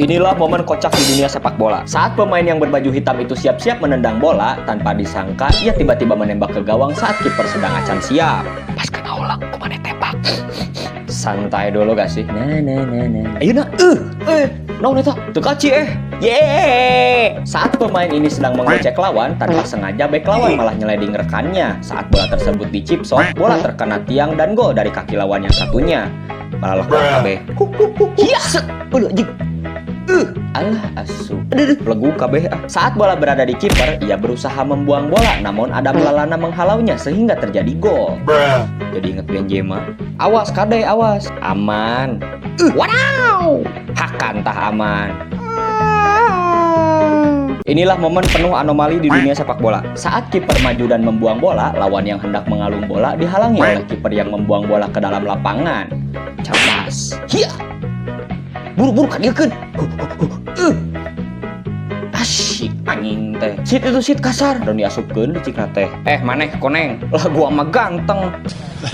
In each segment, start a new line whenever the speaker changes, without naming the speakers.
Inilah momen kocak di dunia sepak bola. Saat pemain yang berbaju hitam itu siap-siap menendang bola, tanpa disangka ia tiba-tiba menembak ke gawang saat kiper sedang acan siap. Pas kena ulang, ku maneh tembak. Santai dulu gak sih? Nah, nah, nah, nah. Ayo nah, eh, naon eta? Teu kaci eh. Yeay! Saat pemain ini sedang menggocek lawan, tanpa sengaja bek lawan malah nyeleding rekannya. Saat bola tersebut di-chip shot, bola terkena tiang dan gol dari kaki lawan yang satunya. Malah kabeh. Hiya! Aduh, anjing. Alah asup. Aduh, aduh, legu kabeh ah. Saat bola berada di kiper, ia berusaha membuang bola, namun Adam Lallana menghalaunya sehingga terjadi gol. Jadi inget Benzema. Awas kade, awas. Aman. Wadaw. Hakan tah aman. Inilah momen penuh anomali di dunia sepak bola. Saat kiper maju dan membuang bola, lawan yang hendak mengalung bola dihalangi oleh kiper yang membuang bola ke dalam lapangan. Cerdas. Hiya. Buru-buru kadieukeun. Asyik anjing teh. Sit itu sit kasar. Dan diasupkeun di cikna teh. Eh, maneh koneng. Lah, gua mah ganteng.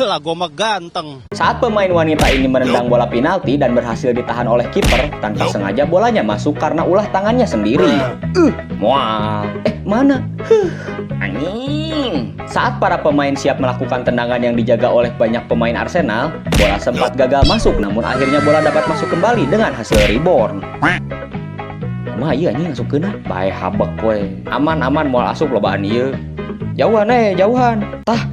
Lah, gua mah ganteng.
Saat pemain wanita ini menendang bola penalti dan berhasil ditahan oleh kiper, tanpa sengaja bolanya masuk karena ulah tangannya sendiri. Mual. Eh, mana? Huh, anjing. Saat para pemain siap melakukan tendangan yang dijaga oleh banyak pemain Arsenal, bola sempat gagal masuk, namun akhirnya bola dapat masuk kembali dengan hasil rebound. Kumaha ieu anjing asupkeunna? Bae habek we. Aman aman, moal asup, lobaan ieu. Jauhan eh, jauhan. Tah,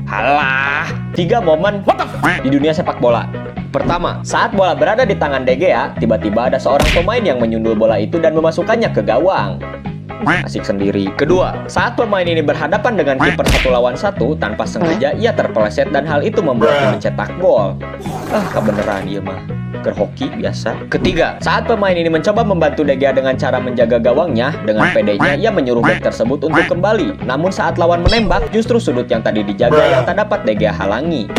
Halah. Tiga momen what the f di dunia sepak bola. Pertama, saat bola berada di tangan De Gea, tiba-tiba ada seorang pemain yang menyundul bola itu dan memasukkannya ke gawang. Asik sendiri. Kedua, saat pemain ini berhadapan dengan kiper satu lawan satu, tanpa sengaja ia terpeleset dan hal itu membuatnya mencetak gol. Ah, kebenaran ieu mah. Keur hoki biasa. Ketiga, saat pemain ini mencoba membantu De Gea dengan cara menjaga gawangnya, dengan pedenya ia menyuruh bek tersebut untuk kembali. Namun saat lawan menembak, justru sudut yang tadi dijaga yang tak dapat De Gea halangi.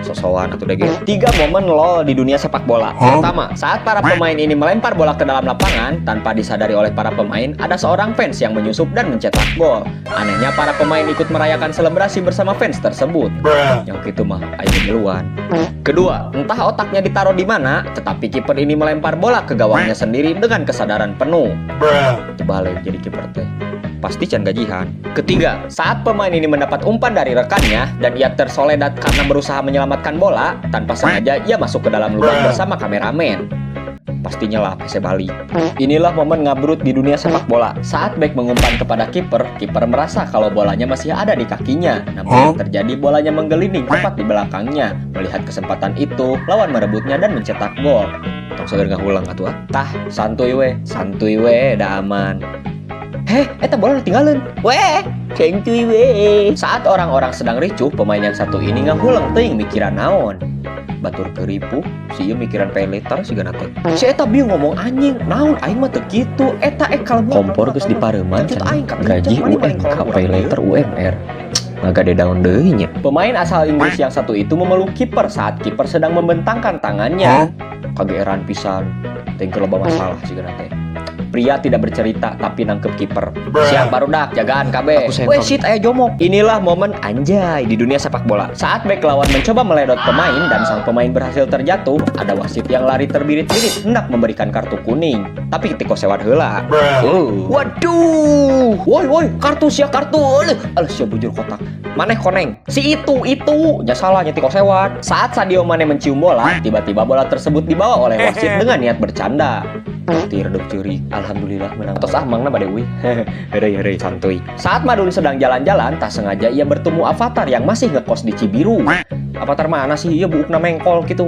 Sosoan atau De Gea. Tiga momen lol di dunia sepak bola. Pertama, saat para pemain ini melempar bola ke dalam lapangan, tanpa disadari oleh para pemain, ada seorang fans yang menyusup dan mencetak gol. Anehnya para pemain ikut merayakan selebrasi bersama fans tersebut. Yang gitu mah, ayo duluan. Kedua, entah otaknya ditaruh di mana, tetapi kiper ini melempar bola ke gawangnya sendiri dengan kesadaran penuh. Terbalik jadi kiper teh. Pasti can gajihan. Ketiga, saat pemain ini mendapat umpan dari rekannya dan ia tersoledat karena berusaha menyelamatkan bola, tanpa sengaja ia masuk ke dalam lubang bersama kameramen. Pastinya lah PC balik. Inilah momen ngabrut di dunia sepak bola. Saat bek mengumpan kepada kiper, kiper merasa kalau bolanya masih ada di kakinya. Namun yang terjadi bolanya menggelinding tepat di belakangnya. Melihat kesempatan itu, lawan merebutnya dan mencetak gol. Tong seueur ngahulang atuh ah. Tah, santuy we, santuy we, dah aman. Heh, eta bola tinggalin. Weh, santuy we. Saat orang-orang sedang ricuh, pemain yang satu ini ngahuleng teuing mikiran naon. Batur keripuh, si ieu mikiran paylater sigana teh. Si eta bieu ngomong anjing, naon, aing mah teu kitu. Eta eh kalau kompor geus dipareuman cenah. Gaji UMK, paylater UMR. Ngagade daun deui nya. Pemain asal Inggris yang satu itu memeluk kiper saat kiper sedang membentangkan tangannya. Kageeran pisan. Teuing keur loba masalah sigana teh. Pria tidak bercerita tapi nangkep kiper. Siap barudak, jagaan kabeh. Weh shit, aya jomok. Inilah momen anjay di dunia sepak bola. Saat bek lawan mencoba meledot pemain dan sang pemain berhasil terjatuh, ada wasit yang lari terbirit-birit hendak memberikan kartu kuning. Tapi tikosewad heula. Oh. Waduh. Woi woi, kartu sia, kartu. Aduh, alah sia, bujur kotak. Maneh koneng. Si itu nya salahnya tikosewad. Saat Sadio Mane mencium bola, tiba-tiba bola tersebut dibawa oleh wasit dengan niat bercanda. Bukti redup curi. Alhamdulillah menang. Tos ah, mangna bade uih. Heureuy heureuy, santuy. Saat Madun sedang jalan-jalan, tak sengaja ia bertemu avatar yang masih ngekos di Cibiru. Avatar mana sih? Ieu buukna mengkol gitu.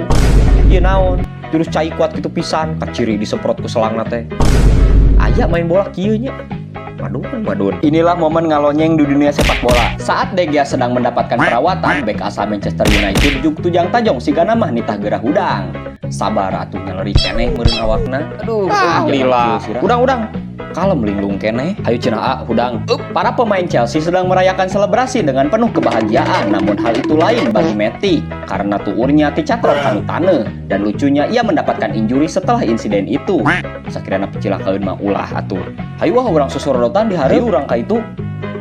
Ieu naon? Jurus cai kuat gitu pisan, kaciri disemprot ku selangna teh. Aya main bola kieu nya. Madun, madun. Inilah momen ngalonyeng di dunia sepak bola. Saat De Gea sedang mendapatkan perawatan, bek asal Manchester United juk tujang tajong sigana mah nitah geurah hudang. Sabar atuh, nyaleri keneh meureun awakna. Aduh, ah, lila. Hudang hudang. Kalem, linglung keneh. Hayu cenah ah, hudang. Up. Para pemain Chelsea sedang merayakan selebrasi dengan penuh kebahagiaan. Namun hal itu lain bagi Matic karena tuurnya ticatrok kanu taneuh dan lucunya ia mendapatkan injury setelah insiden itu. Sakirana pecilakaeun mah ulah atuh. Hayu wah, urang susorodotan di hareup urang ka itu.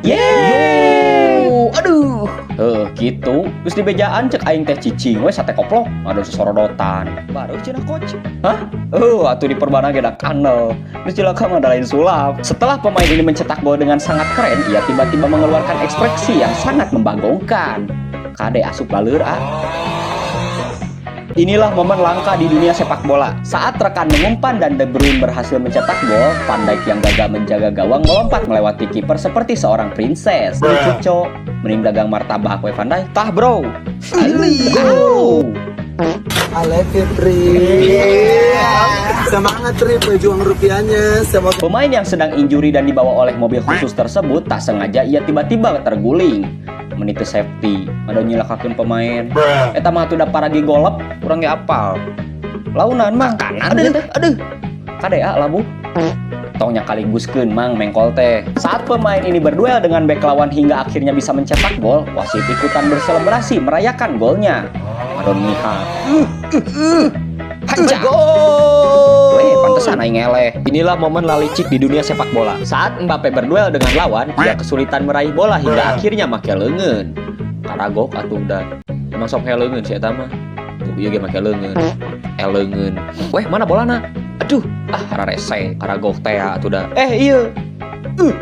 Yeay! Bro. Aduh. Heuh, gitu. Terus di bejaan cek aing teh cicing we sate koplok, ngadon sosorodotan. Baru cenah, coach. Hah? Oh, atuh di perbana ge da kandel. Terus cilaka mah da lain sulap. Setelah pemain ini mencetak gol dengan sangat keren, ia tiba-tiba mengeluarkan ekspresi yang sangat membagongkan. Kade asup laleur ah. Inilah momen langka di dunia sepak bola. Saat rekan mengumpan dan De Bruyne berhasil mencetak gol, Van Dijk yang gagal menjaga gawang melompat melewati kiper seperti seorang princess. Lucu, cok. Mending dagang martabak we Van Dijk. Tah, bro. Go.
Ale Fitri. Semangat, Tri, pejuang rupiahnya. Semoga
Pemain yang sedang injury dan dibawa oleh mobil khusus tersebut tak sengaja ia tiba-tiba terguling. Meni teu safety, ada nyilakakeun pemain. Eta mah atuh da paragi golep, urang ge apal. Launan mah kanan. Aduh, aduh. Kade ah labuh. Tong nyakalinguskeun, mang, mengkol teh. Saat pemain ini berduel dengan bek lawan hingga akhirnya bisa mencetak gol, wasit ikutan berselebrasi merayakan golnya. Adon miha. Haja. Gol. Weh, pantesan aing ngeleh. Inilah momen lalicik di dunia sepak bola. Saat Mbappe berduel dengan lawan, ia kesulitan meraih bola hingga akhirnya make leungeun. Karagok atuh da. Emang sok leungeun si eta mah. Tuh, ieu ge make leungeun. Leungeun. Weh, mana bolana? Aduh, ah hararese. Karagok teh atuh da. Eh, iya.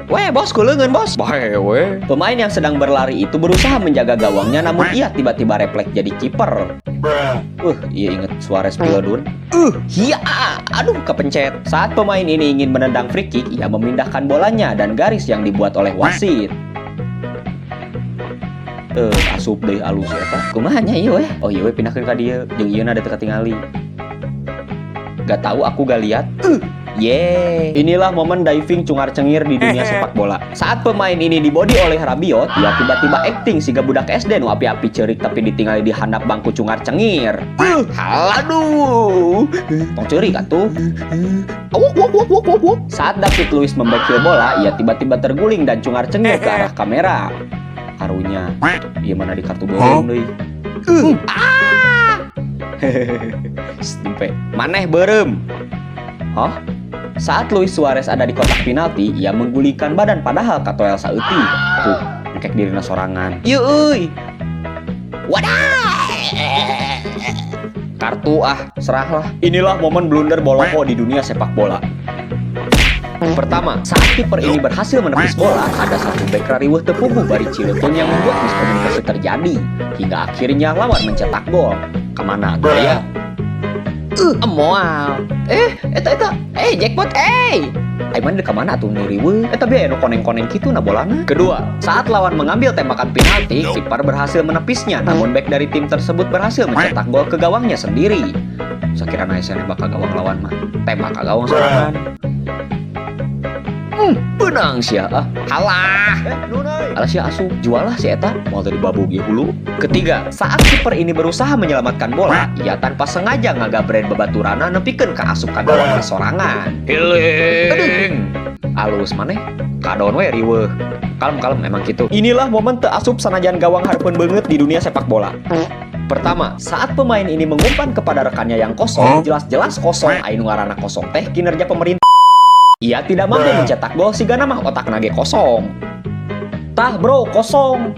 Weh, bos, ku leungeun, bos. Bae we. Pemain yang sedang berlari itu berusaha menjaga gawangnya, namun ia tiba-tiba refleks jadi kiper. Iya inget Suarez Pilodun. Iya, aduh, kepencet. Saat pemain ini ingin menendang free kick, ia memindahkan bolanya dan garis yang dibuat oleh wasit. Asup deui alus eta. Kumaha nya ieu weh? Oh iya we, pindahkeun ka dieu. Jeung ieu ada teu katingali. Gak tahu, aku gak lihat. Yeay. Inilah momen diving cungar-cengir di dunia sepak bola. Saat pemain ini dibody oleh Rabiot, ia tiba-tiba acting siga budak SD nu api-api ceurik tapi ditinggali di handap bangku cungar-cengir. Aduh. Tong ceurik atuh. Wuk, wuk, wuk, wuk, wuk, wuk. Saat David Luiz membackheel bola, ia tiba-tiba terguling dan cungar-cengir ke arah kamera. Karunya, ieu mana di kartu beureum deui. Ah. Stimpe. Maneh beureum. Hah? Saat Luis Suarez ada di kotak penalti, ia menggulingkan badan padahal katoel saeutik. Tuh, ngekek dirina sorangan. Ieu euy. Wadah. Kartu ah, serahlah. Inilah momen blunder boloho di dunia sepak bola. Pertama, saat kiper ini berhasil menepis bola, ada satu bek rariweuh teu puguh bari cileukun yang membuat miskomunikasi terjadi. Hingga akhirnya lawan mencetak gol. Kemana tuh ya? Moal. Eh, eta eta. Eh, jackpot, eh. Ai mana ka mana atuh nu riweuh? Eta biaya nu koneng-koneng kitu na bolana. Kedua, saat lawan mengambil tembakan penalti, kiper berhasil menepisnya, namun bek dari tim tersebut berhasil mencetak gol ke gawangnya sendiri. Sakirana hese nembak ka gawang lawan mah, tembak ka gawang sorangan. Benang sia ah. Halah. Alah sia asup, jual lah si eta, mau tadi babu ge hulu. Ketiga, saat kiper ini berusaha menyelamatkan bola, ia tanpa sengaja ngagabren babaturana nepikeun ka asup ka gawang sorangan. Healing. Alus maneh, kadon we riweuh. Kalem kalem, emang gitu. Inilah momen teu asup sanajan gawang hareupeun beungeut di dunia sepak bola. Pertama, saat pemain ini mengumpan kepada rekannya yang kosong, jelas-jelas kosong, anu ngaranna kosong teh kinerja pemerintah. Ia tidak mampu mencetak gol sigana mah otakna ge kosong. Tah bro, kosong.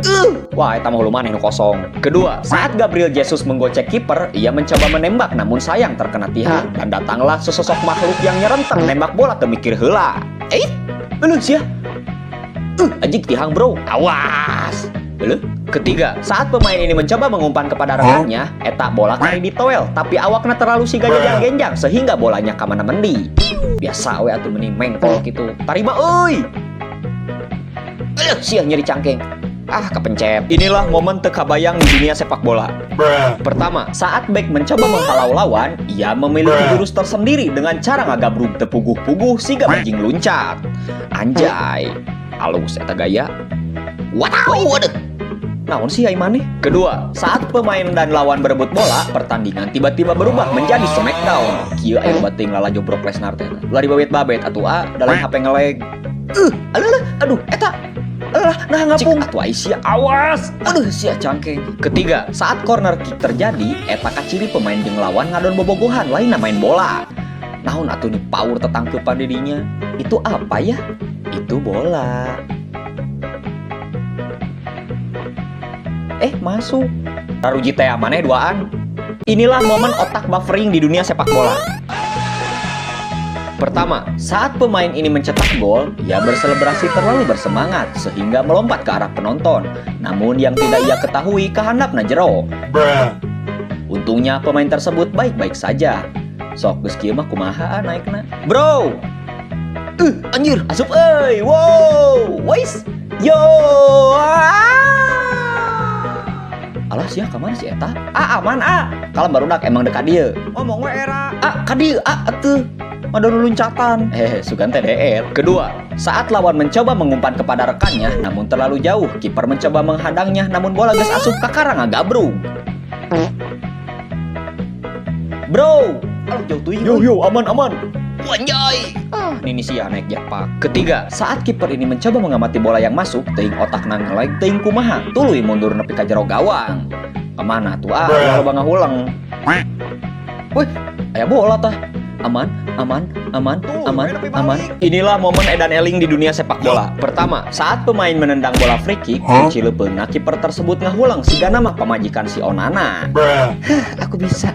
Wah, eta mah hulu maneh nu kosong. Kedua, saat Gabriel Jesus menggocek kiper, ia mencoba menembak namun sayang terkena tiang dan datanglah sesosok makhluk yang nyerenteng nembak bola teu mikir heula. Eh, euleuh sia. Anjing tihang, bro. Awas. Euleuh. Ketiga, saat pemain ini mencoba mengumpan kepada rekannya, eta bola kali ditoel, tapi awakna terlalu siga jajar genjang sehingga bolanya kamana mendi. Biasa we atuh meni mengkol gitu. Tarima euy. Aduh, sia nyeri cangkeng. Ah, kepencet. Inilah momen teu kabayang di dunia sepak bola. Pertama, saat bek mencoba menghalau lawan, ia memiliki jurus tersendiri dengan cara ngagabrug teu puguh-puguh siga bajing luncat. Anjay. Alus eta gaya. Wow, waduh. Naon sih ai maneh? Kedua, saat pemain dan lawan berebut bola, pertandingan tiba-tiba berubah menjadi smackdown. Kieu aya loba teuing lalajo Brock Lesnar teh. Lari babet-babet atuh ah, da lain HP ngelag. Alah, alah, aduh, eta. Alah, nah ngapung. Atuh ai sia, awas. Aduh, sia cangkeng. Ketiga, saat corner kick terjadi, eta kaciri pemain jeung lawan ngadon bobogohan lain main bola. Naon atuh nih power tetangkepan didinya? Itu apa ya? Itu bola. Eh, masuk. Raruji teh maneh duaan. Inilah momen otak buffering di dunia sepak bola. Pertama, saat pemain ini mencetak gol, ia berselebrasi terlalu bersemangat sehingga melompat ke arah penonton. Namun yang tidak ia ketahui ka handapna jero. Untungnya pemain tersebut baik-baik saja. Sok geus kieu mah kumaha naikna? Bro. Anjir, asup euy. Wow, wais. Yo. Ah. Alah sia, kamana si eta? Ah, aman ah. Kalau barudak emang dekat dia. Ngomong we era. Ah, ka dieu ah atuh. Ada loncatan. Eh, sugan TDR. Kedua, saat lawan mencoba mengumpan kepada rekannya, namun terlalu jauh. Kiper mencoba menghadangnya, namun bola geus asup ka karang ngagabrug. Bro, alah jauh tuh. Yo yo, aman aman. Wanjay. Ah, nini sia naik jetpack. Ketiga, saat kiper ini mencoba mengamati bola yang masuk, teuing otak ngelag teuing kumaha, tuluy mundur nepi ka jero gawang. Kemana tuh ah, ulah loba ngahuleng. Wih, aya bola tah. Aman, aman, aman, aman, aman. Inilah momen edan eling di dunia sepak bola. Pertama, saat pemain menendang bola free kick, kunci leupeungna kiper tersebut ngahulang sigana mah pamajikan si Onana. Aku bisa.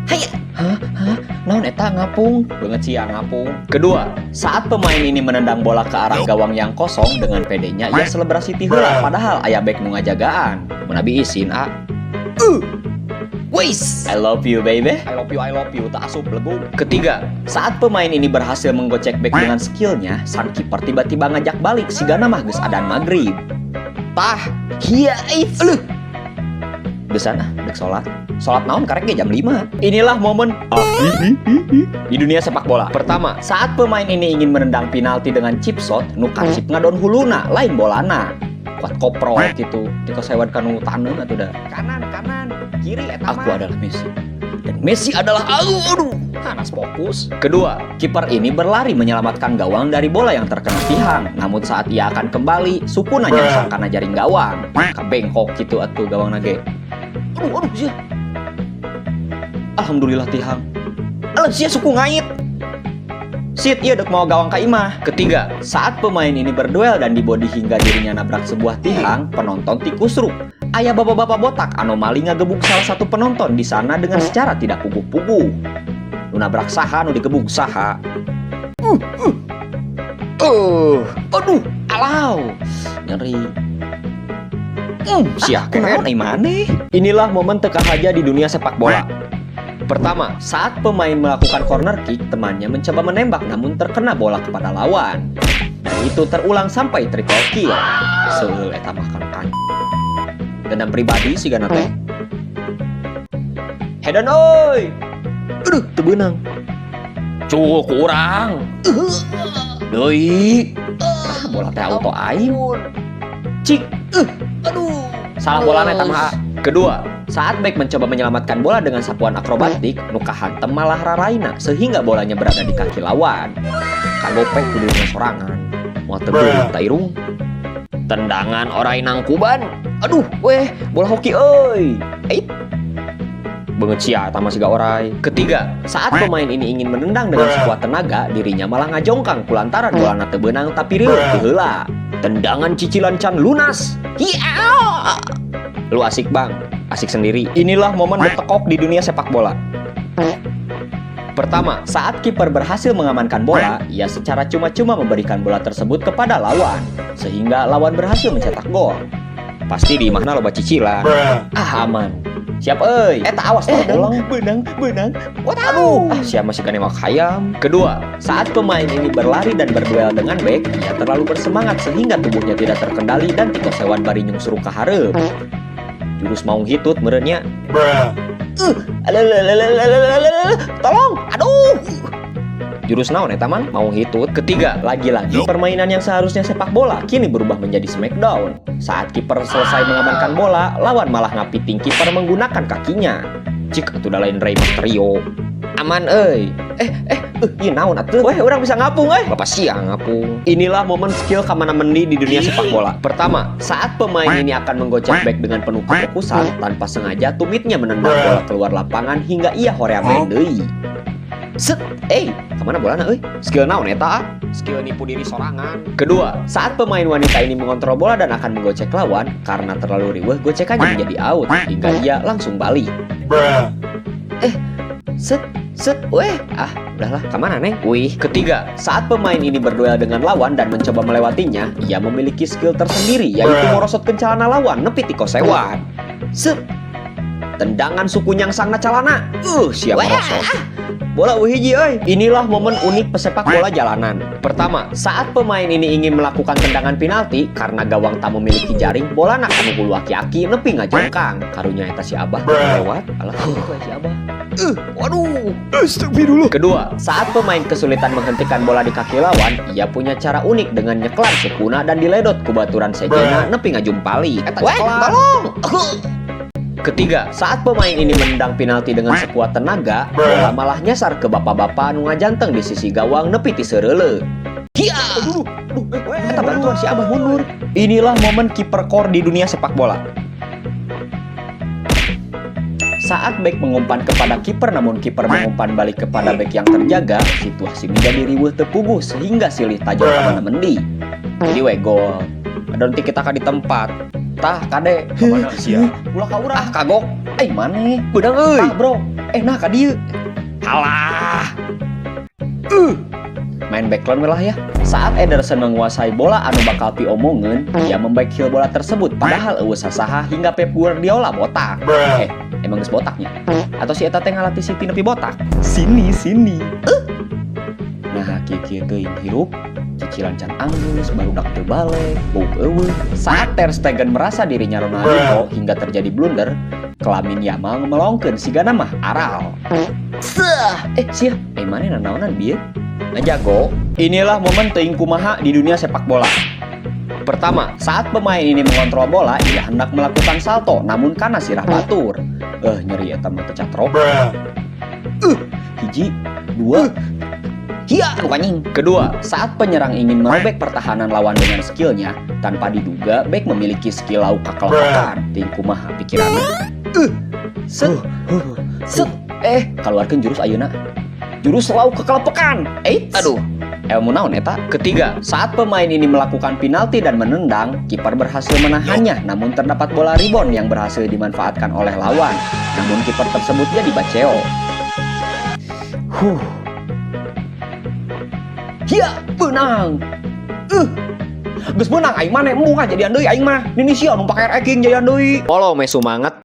Hayya. Hah? Hah? Naon eta ngapung? Beungeut sia ngapung. Kedua, saat pemain ini menendang bola ke arah gawang yang kosong dengan pedenya ia selebrasi ti heula, padahal aya bek nu ngajagaan. Mun abi isin ah. Wis, I love you, baby. I love you, I love you. Tak asup belegung. Ketiga, saat pemain ini berhasil menggocek bek dengan skillnya, sang kiper tiba-tiba ngajak balik sigana mah geus adan maghrib. Tah, hiya, aduh. Geus ah, dek salat. Salat naon, karek ge jam 5. Inilah momen ah, hi, hi, hi, hi, di dunia sepak bola. Pertama, saat pemain ini ingin menendang penalti dengan chip shot, nu kacip ngadon huluna, lain bolana. Kuat koprok gitu. Dikosewad kanu taneuh atuh da. Kanan, kanan, kiri eta. Aku adalah Messi. Dan Messi adalah aduh, aduh. Panas fokus. Kedua, kiper ini berlari menyelamatkan gawang dari bola yang terkena tiang. Namun saat ia akan kembali, sukuna nyangsang kana jaring gawang. Kabengkok gitu atuh gawang ge. Aduh, aduh, sia. Alhamdulillah tihang. Alah sia, suku ngait. Sit, iya dek mau gawang ka imah. Ketiga, saat pemain ini berduel dan dibody hingga dirinya nabrak sebuah tihang, penonton tikusruk. Aya bapak-bapak botak anomali ngagebuk salah satu penonton di sana dengan secara tidak puguh-puguh. Nu nabrak saha, nu digebuk saha? Aduh, alau, nyeri. Sia kunaon ai maneh? Inilah momen teu kahaja di dunia sepak bola. Pertama, saat pemain melakukan corner kick, temannya mencoba menembak namun terkena bola kepada lawan. Dan itu terulang sampai triple kill. Seul eta mah kan kan. Dendam pribadi sih teh. Hedon oi. Aduh, teu beunang. Cul kurang. Deui. Ah, bola teh auto aim. Cik. Aduh. Salah bola eta mah. Kedua, saat bek mencoba menyelamatkan bola dengan sapuan akrobatik, nu kahantem malah raraina sehingga bolanya berada di kaki lawan. Kagopek kudu sorangan. Moal teu tak irung. Tendangan orai nangkuban. Aduh, weh, bola hoki euy. Ait. Beungeut sia eta mah siga orai. Ketiga, saat pemain ini ingin menendang dengan sekuat tenaga, dirinya malah ngajongkang kulantaran bolana teu beunang tapi riweuh ti heula. Tendangan cicilan can lunas. Hiya! Lu asik bang, asik sendiri. Inilah momen bertekok di dunia sepak bola. Pertama, saat kiper berhasil mengamankan bola, ia secara cuma-cuma memberikan bola tersebut kepada lawan, sehingga lawan berhasil mencetak gol. Pasti di imahna loba cicilan. Ah, aman. Siap euy. Eta awas eh, beunang, beunang, beunang. Aduh, ah siapa masih nembak hayam. Kedua, saat pemain ini berlari dan berduel dengan bek, ia terlalu bersemangat sehingga tubuhnya tidak terkendali dan tikosewan bari nyungsruk ka hareup. Jurus maung hitut meureun nya. Alalalalalalalala. Tolong, aduh. Jurus naon eta mang? Maung hitut. Ketiga, lagi-lagi permainan yang seharusnya sepak bola kini berubah menjadi smackdown. Saat kiper selesai mengamankan bola, lawan malah ngapiting kiper menggunakan kakinya. Cik atuh da lain Rey Mysterio. Aman euy. Eh eh ieu naon atuh? Weh, urang bisa ngapung eh. Bapak siang ngapung. Inilah momen skill kamana mendi di dunia sepak bola. Pertama, saat pemain ini akan menggocek bek dengan penuh kefokusan, tanpa sengaja tumitnya menendang bola keluar lapangan hingga ia hoream deui. Set, eh, kemana bolana euy? Skill naon eta, ah? Skill nipu diri sorangan. Kedua, saat pemain wanita ini mengontrol bola dan akan menggocek lawan, karena terlalu riweuh gocekannya menjadi out hingga ia langsung balik. Eh, set, set, weh, ah, udahlah, kemana, Neng? Wih. Ketiga, saat pemain ini berduel dengan lawan dan mencoba melewatinya, ia memiliki skill tersendiri, yaitu morosotkeun calana lawan nepi tikosewan. Set, tendangan suku nyangsangna calana. Siap merosot. Bola euweuh hiji euy. Inilah momen unik pesepak bola jalanan. Pertama, saat pemain ini ingin melakukan tendangan penalti, karena gawang tak memiliki jaring, bola nak kanu hulu aki-aki nepi ngajongkang. Karunya eta si Abah lewat. Alah, itu si Abah. Waduh.
Astagfirullah.
Kedua, saat pemain kesulitan menghentikan bola di kaki lawan, ia punya cara unik dengan nyekelan sukuna dan diledot ku baturan sejena nepi ngajumpalik. Eta
Weh,
tolong. Ketiga, saat pemain ini menendang penalti dengan sekuat tenaga, bola malah nyasar ke bapak-bapak anu ngajanteng di sisi gawang nepi ti seureuleu. Hiya! Aduh, aduh, eh, eta bantuan si Abah mundur. Inilah momen kiper core di dunia sepak bola. Saat bek mengumpan kepada kiper, namun kiper mengumpan balik kepada bek yang terjaga, situasi menjadi riweuh teu puguh sehingga silih tajam kamana mendi. Jadi we gol. Ada nanti kita di tempat. Tah, kade.
Kemana sia?
Ulah ka urang. Ah, kagok. Eh, maneh? Beudang euy. Tah, bro. Eh, nah ka dieu. Halah. Main backline we lah ya. Saat Ederson menguasai bola anu bakal piomongeun, ia membackheel bola tersebut padahal euweuh sasaha hingga Pep Guardiola botak. Eh, emang geus botaknya? Atau si eta teh ngalatih City nepi botak? Sini, sini. Nah, kieu-kieu teuing hirup, cicilan can anggeus, barudak teu balik, buuk euweuh. Saat Ter Stegen merasa dirinya Ronaldinho hingga terjadi blunder, kelamin Yamal melongkeun sigana mah aral. Seh, eh sia, eh maneh nanaonan bieu? Nah, jago. Inilah momen teuing kumaha di dunia sepak bola. Pertama, saat pemain ini mengontrol bola, ia hendak melakukan salto, namun karena sirah batur. Eh, nyeri eta mah teu catrok. Hiji, dua, hiya, lu anjing. Kedua, saat penyerang ingin merobek pertahanan lawan dengan skillnya, tanpa diduga bek memiliki skill lauk kakelepokan. Teuing kumaha pikiranna. Set, set, eh, keluarkan jurus ayeuna. Jurus lauk kekelepokan. Eh, aduh. Ilmu naon eta? Ketiga, saat pemain ini melakukan penalti dan menendang, kiper berhasil menahannya, namun terdapat bola rebound yang berhasil dimanfaatkan oleh lawan. Namun kiper tersebut jadi baceo. Huh. Hiya, menang. Geus menang aing mah embung ah jadian deui aing mah. Nini sia nu pake ranking jadian deui. Follow me semangat.